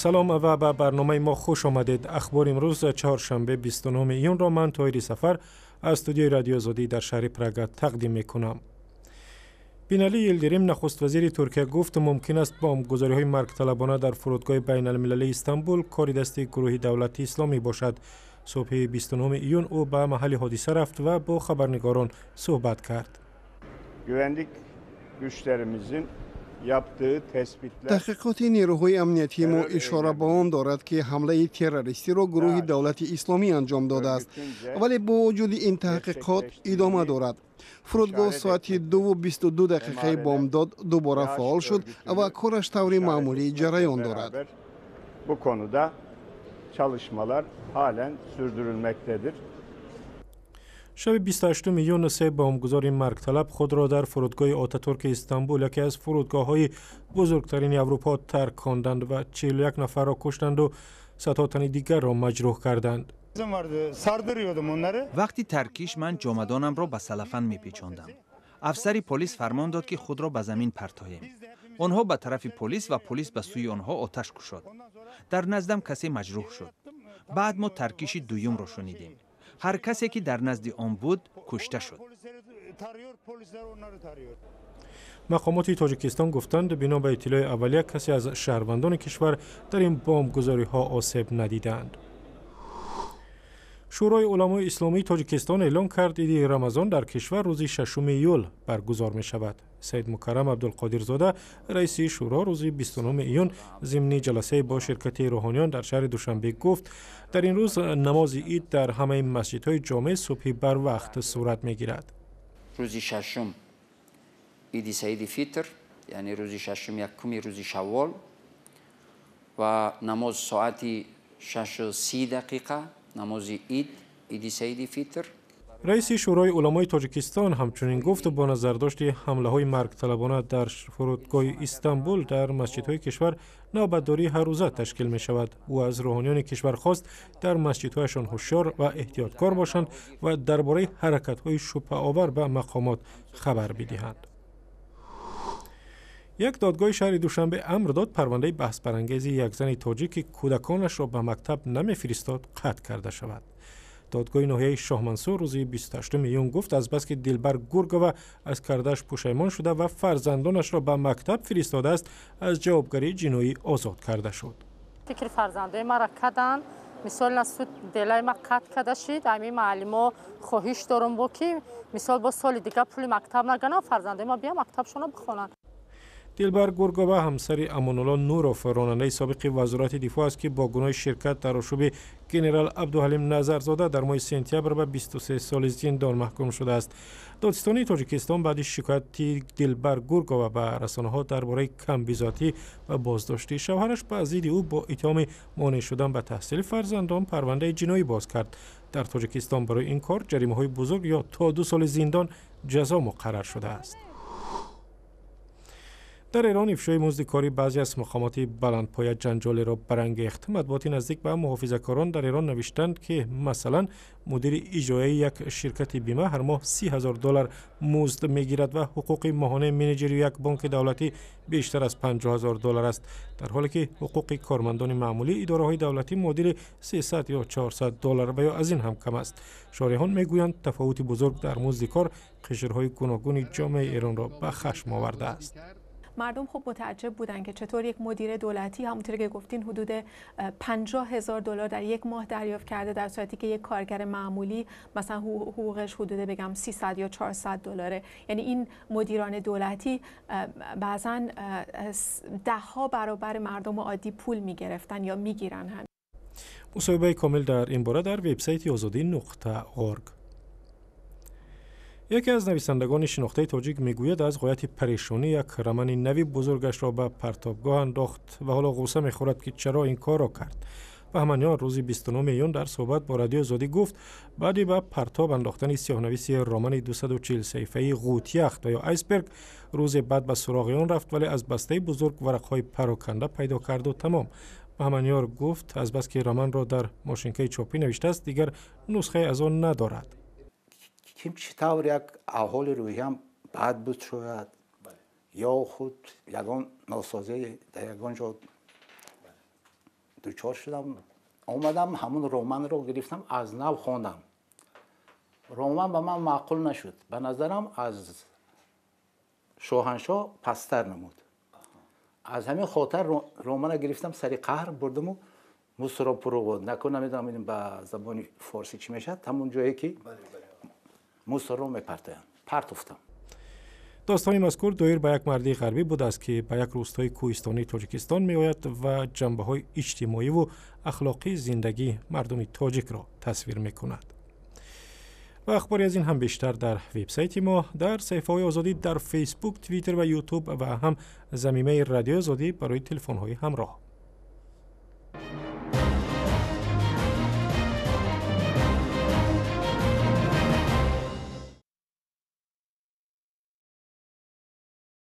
Салом ва ба барномаи мо хуш омадед. Ахбори имрӯз, чаҳоршанбе, 29 июнро ман, Тоҳири Сафар, аз студияи Радиои Озодӣ дар шаҳри Прага тақдим мекунам. Бинали Йилдирим, нахуствазири Туркия, гуфт, мумкин аст бомбгузориҳои маргталабона дар фурудгоҳи байналмилалии Истанбул кори дасти гурӯҳи Давлати Исломӣ бошад. Субҳи 29 июн ӯ ба маҳалли ҳодиса рафт ва бо хабарнигорон суҳбат кард. Güvenlik güçlerimizin yaptığı tespitler Таҳқиқоти нерӯҳои амниятии мо ишора ба он дорад, ки ҳамлаи террористиро гурӯҳи Давлати Исломӣ анҷом додааст, вале бо вуҷуди ин таҳқиқот идома дорад. Фурудгоҳ соати 2:22 дақиқаи бомдод дубора фаъол шуд ва кораш таври маъмулӣ ҷараён дорад. Bu konuda çalışmalar halen sürdürülmektedir. Шаби 28 июн се бомбгузори маргталаб худро дар фурудгоҳи Отатурки Истанбул, яке аз фурудгоҳҳои бузургтарини Аврупо, тарконданд ва 41 нафарро куштанду садҳо тани дигарро маҷрӯҳ карданд. Вақти таркиш ман ҷомадонамро ба салафан мепечондам. Афсари полис фармон дод, ки худро ба замин партоем. Онҳо ба тарафи полис ва полис ба сӯи онҳо оташ кушод. Дар наздам касе маҷрӯҳ шуд. Баъд мо таркиши дуюмро шунидем. Ҳар касе, ки дар назди он буд, кушта шуд. Мақомоти Тоҷикистон гуфтанд, бино ба иттилои аввалия, касе аз шаҳрвандони кишвар дар ин бомбгузориҳо осеб надидаанд. Шӯрои уламои исломии Тоҷикистон эълон кард, иди Рамазон дар кишвар рӯзи 6 июл баргузор мешавад. Саид Мукаррам Абдулқодирзода, раиси шӯро, рӯзи 29 июн зимни ҷаласае бо ширкати рӯҳониён дар шаҳри Душанбе гуфт, дар ин рӯз намози ид дар ҳамаи масҷидҳои ҷомеъ субҳи барвақт сурат мегирад. Рӯзи шашум иди Саиди Фитр, яъне рӯзи шашум, якуми рӯзи Шаввол, ва намоз соати 6:30 дақиқа, намози ид, иди Саиди Фитр. Раиси Шӯрои уламои Тоҷикистон ҳамчунин гуфт, бо назардошти ҳамлаҳои маргталабона дар фурудгоҳи Истанбул дар масҷидҳои кишвар навбатдории ҳаррӯза ташкил мешавад. Ӯ аз рӯҳониёни кишвар хост, дар масҷидҳояшон ҳушёр ва эҳтиёткор бошанд ва дар бораи ҳаракатҳои шубҳаовар ба мақомот хабар бидиҳанд. Як додгоҳи шаҳри Душанбе амр дод, парвандаи баҳсбарангези як зани тоҷик, ки кӯдаконашро ба мактаб намефиристод, қатъ карда шавад. Додгоҳи ноҳияи Шоҳмансур рӯзи 28 июн гуфт, азбаски Дилбар Гургова аз кардааш пушаймон шуда ва фарзандонашро ба мактаб фиристодааст, аз ҷавобгарии ҷиноӣ озод карда шуд. Фикри фарзандои мара карданд. Мисол, на суд делаи ма қатъ карда шид. Ами маълимо хоҳиш дорум бо ки мисол бо соли дигар пули мактаб наганам, фарзандои ма бия мактабшонро бихонанд. Дилбар Гургова ҳамсари Амонулло Нуров, ронандаи собиқи Вазорати дифоъ аст, ки бо гуноҳи ширкат дар ошӯби генерал Абдуҳалим Назарзода дар моҳи сентябр ба 23 соли зиндон маҳкум шудааст. Додситонии Тоҷикистон баъди шикояти Дилбар Гургова ба расонаҳо дар бораи камбизоатӣ ва боздошти шавҳараш ба зидди ӯ бо иттиҳоми монеъ шудан ба таҳсили фарзандон парвандаи ҷиноӣ боз кард. Дар Тоҷикистон барои ин кор ҷаримаҳои бузург ё то 2 соли зиндон ҷазо муқаррар шудааст. Дар Эрон ифшои музди кори баъзе аз мақомоти баландпоя ҷанҷолеро барангехт. Матбуоти наздик ба муҳофизакорон дар Эрон навиштанд, ки масалан, мудири иҷроияи як ширкати бима ҳар моҳ 30 000 доллар музд мегирад ва ҳуқуқи моҳонаи менеҷери як бонки давлатӣ бештар аз 50 000 доллар аст, дар ҳоле ки ҳуқуқи кормандони маъмулии идораҳои давлатӣ муодили 300 ё 400 доллар ва ё аз ин ҳам кам аст. Шореҳон мегӯянд, тафовути бузург дар музди кор қишрҳои гуногуни ҷомеаи эронро ба хашм овардааст. مردم خب متعجب بودن که چطور یک مدیر دولتی، همونطور که گفتین، حدود 50 هزار دلار در یک ماه دریافت کرده، در صورتی که یک کارگر معمولی مثلا حقوقش حدود بگم 300 یا 400 دلاره. یعنی این مدیران دولتی بعضا ده ها برابر مردم عادی پول میگرفتن یا میگیرن هم. Мусоҳибаи комил дар ин бора дар вебсайти озодӣ.org. Яке аз нависандагони шинохтаи тоҷик мегӯяд, аз ғояти парешонӣ як романи нави бузургашро ба партобгоҳ андохт ва ҳоло ғусса мехӯрад, ки чаро ин корро кард. Баҳманиёр рӯзи 29 июн дар суҳбат бо Радиои Озодӣ гуфт, баъди ба партоб андохтани сиёҳнависи романи 240 саҳифаи «Ғутяхт» ва ё «Айсберг», рӯзе баъд ба суроғи он рафт, вале аз бастаи бузург варақҳои пароканда пайдо карду тамом. Баҳманиёр гуфт, азбаски романро дар мошинкаи чопӣ навиштааст, дигар нусхае аз он надорад. Ким чӣ тавр як аҳволи рӯҳиям бад буд шояд, ё худ ягон носозӣ дар ягон ҷо. Дучор шудам, омадам, ҳамун романро гирифтам, аз нав хондам. Роман ба ман маъқул нашуд, ба назарам аз Шоҳаншоҳ пасттар намуд. Аз ҳамин хотир романа гирифтам, сари қаҳр бурдаму мусоро пурувод наку, намедонам ба забони форсӣ чӣ мешавад, ҳамун ҷое ки мусорро мепартоянд, партофтам. Достони мазкур доир ба як марди ғарбӣ будааст, ки ба як рӯстои кӯҳистонии Тоҷикистон меояд ва ҷанбаҳои иҷтимоиву ахлоқии зиндагии мардуми тоҷикро тасвир мекунад. Ва ахбори аз ин ҳам бештар дар вебсайти мо, дар саҳифаҳои Озодӣ дар Фейсбук, Твиттер ва Ютуб ва ҳам замимаи Радиои Озодӣ барои телефонҳои ҳамроҳ.